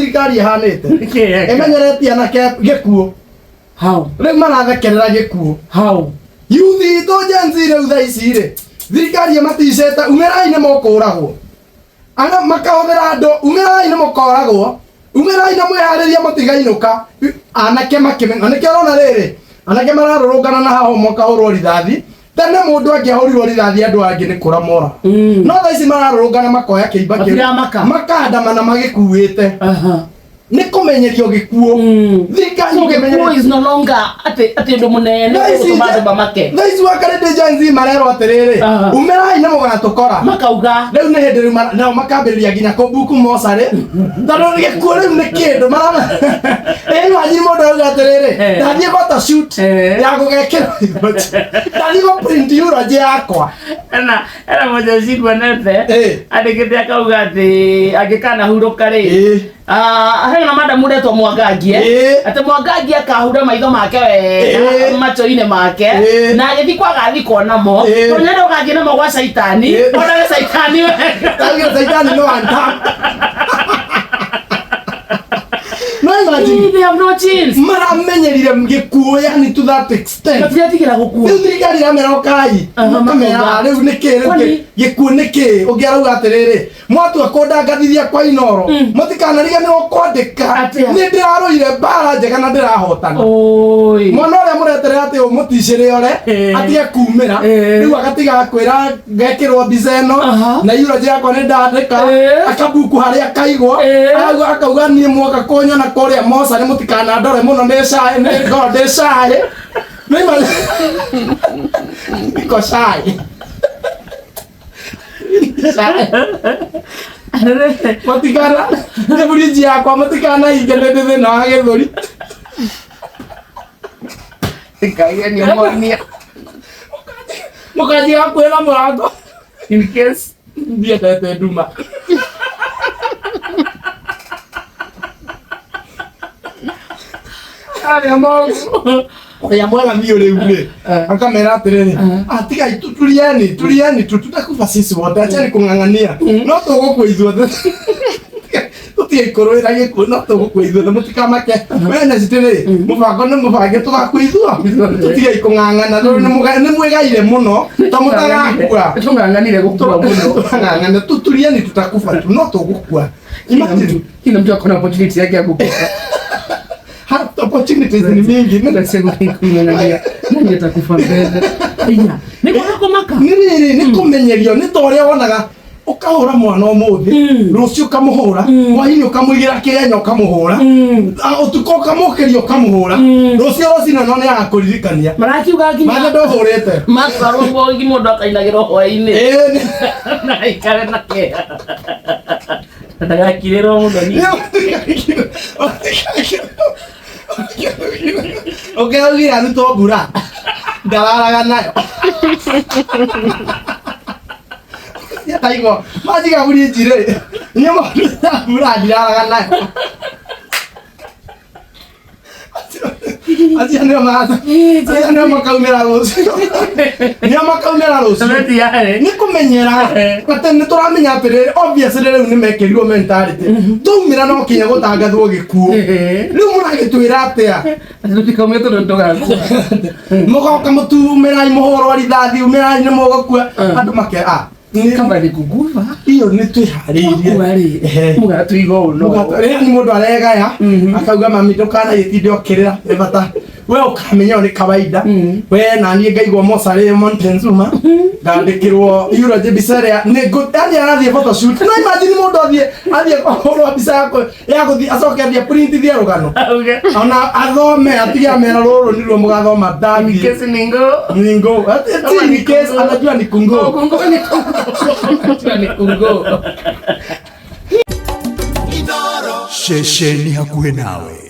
Thirikari ĩhanĩte Nĩkĩ? Ĩmenyeretie anake gĩkuũ. How? Rĩu marathekerera gĩkuũ. How? Youth itũ Gen Z rĩu thaa ici rĩ, thirikari ĩmaticĩte umĩrai nĩ mũkũragwo. Ana makahũthĩra andũ, umĩrai nĩ mũkoragwo, umĩrai na mwĩharĩrie mũtigainũka. Anake makĩmenya na nĩkĩo ũrona rĩrĩ anake mararũrũngana na haho makahũrwo rithathi. Tene mũndũ angĩahũrirwo rithathi andũ angĩ nĩ kũra mora, no thaa ici mararũrũngana makoya kĩimba kĩu Matiramaka. makandamana magĩkuĩte. Nĩ kũmenyerio gĩkuũ. Thirikari So gĩkuũ ĩkĩmenyeria is no longer atĩ ũndũ mũnene Thaa ici gũtũma andũ mamake. Thaa ici wakarĩndĩ Gen Z marerwo atĩrĩrĩ, umĩrai nĩ mũgatũkora. Makauga Rĩu nĩ hĩndĩ rĩu nao makambĩrĩria nginya kũmbuku mocarĩ tondũ gĩkuũ rĩu nĩ kĩndũ marona. Ĩ imagine mũndũ auga atĩrĩrĩ, ndathiĩ photoshoot ya gũgekĩra eulogy. Ndathiĩ gũ print eulogy yakwa. Ena mũceci kuonete andĩkĩte akauga atĩ angĩkanahurũka rĩ, hena madamu ũretwo Mwangangie, atĩ Mwangangie akahura maitho make wega macho-inĩ make na agĩthiĩ kwa gathikwo namo, tondũ nĩarĩ ũgathiĩ namo gwa caitani onage caitani wega. Tauge caitani no anta no imagine. They have no chills. Maramenyerire gĩkuũ yani to that extent. Matiretigĩra gũkua. Rĩu thirikari iramera ũkai makamera makauga. Rĩu nĩkĩ rĩu Kwani? Gĩkuũ nĩkĩ ũngĩ arauga atĩrĩrĩ, mwatua kũndangathithia kwa Inoro, mũtikanariganĩrwo kwandĩka. Atĩa? Nĩ ndĩrarũire mbara njega na ndĩrahotana. Oi. Mwana ũrĩa mũreterera atĩ ũmũticĩre ore atige kumĩra, rĩu agatiga kwĩra ngekĩrwo mbica ĩno na eulogy yakwa nĩ ndandĩka, akabuku harĩa kaigwo. Akauga niĩ mwoka kũnyona kũrĩa mocarĩ mũtikanandore mũno, nĩ shy, nĩ ngoro ndĩ shy. Nĩ niko shy. Matikana nĩ burinji yakwa matikanahinge nĩ ndĩ thĩna wa gĩthũri. Ikagia pneumonia. Mũkanjiga kwĩra mũrango In case. Ndiendete nduma. Arĩa mogu. Ũrĩa mwega biũ rĩu rĩ, akamera atĩrĩrĩ, "Ah, tigai tu, tulieni tulieni tu, tutakufa sisi wote, acheni kũng'ang'ania, no tũgũkua ithuothe, tũtige kũrũĩra gĩkuũ, no tũgũkua ithuothe, mũtikamake." We na citĩrĩ mũbango nĩ mũbange, tũgakua ithuothe, tũtige kũng'ang'ana tondũ nĩ mwĩgaire mũno ta mũtagakua. Tũng'ang'anire gũkua mũno. Tũng'ang'ane tu, tulieni, tutakufa tu, no tũgũkua. Imagine. Kila mtu akona opportunity yake ya kukufa. Hata opportunities ni mingi. Nasema kung'ang'ania nani atakufa mbele. Aya, nĩ kwaga kũmaka. Nĩ rĩrĩ nĩ kũmenyerio, nĩ ta ũrĩa wonaga ũkahũra mwana ũmũthĩ, rũciũ ũkamũhũra, hwainĩ ũkamũigĩra kĩenya ũkamũhũra, ah, ũtukũ ũkamũkĩria ũkamũhũra, rũciũ rũcinĩ no nĩ agakũririkania. Marakiuga nginya Mathe ndũhũrĩte. Matwarwo mũgi mũndũ akainagĩrwo hwainĩ. Ĩĩ. Na aikare na kĩeha. Ndagakirĩrwo mũthoni. Ũkĩraugire arutwo mbura ndararaga nayo taigwo majiga burinji rĩ inyuĩ mwaruta mbura ndiraraga nayo. Acio nĩo acio nĩo makaumĩra rũciũ, nĩo makaumĩra rũciũ. Nĩ kũmenyera atĩ nĩ tũramenya atĩrĩrĩ, obviously rĩu nĩ mekĩrirwo mentality twaumĩra no kinya gũtangathwo gĩkuũ. Rĩu mũragĩtwĩra atĩa? Tũtikaume tondũ tũgakua. Mũgoka mũtumĩrai mũhũrwo rithathi, umĩrai nĩ mũgũkua, andũ make ah, Kama ni kukufa. Iyo nĩ twĩharĩirie. Wakua rĩ, mũgatũiga ũũ no. Rĩrĩa nĩ mũndũ aregaya akauga, "Mami, ndũkanagĩtinde ũkĩrĩra, nĩ bata we ũkamenya ũyũ nĩ kawaida." We na niĩ ngaigua mocarĩ Montezuma ngandĩkĩrwo eulogy mbica ĩrĩa nĩ yani arathiĩ photoshoot. No imagine mũndũ athiĩ kũhũrwo mbica ya gũthiĩ acoke athiĩ printithie rũgano Auge. ona athome atige amera rũrũ nĩruo mũgathoma ndathiĩ. Kesi ni ngo. Ni ngo. Ati ni case anajua ni kungo. Oh, kungo ni kungo. Anajua ni kungo. Ceceni hakuhĩ nawe.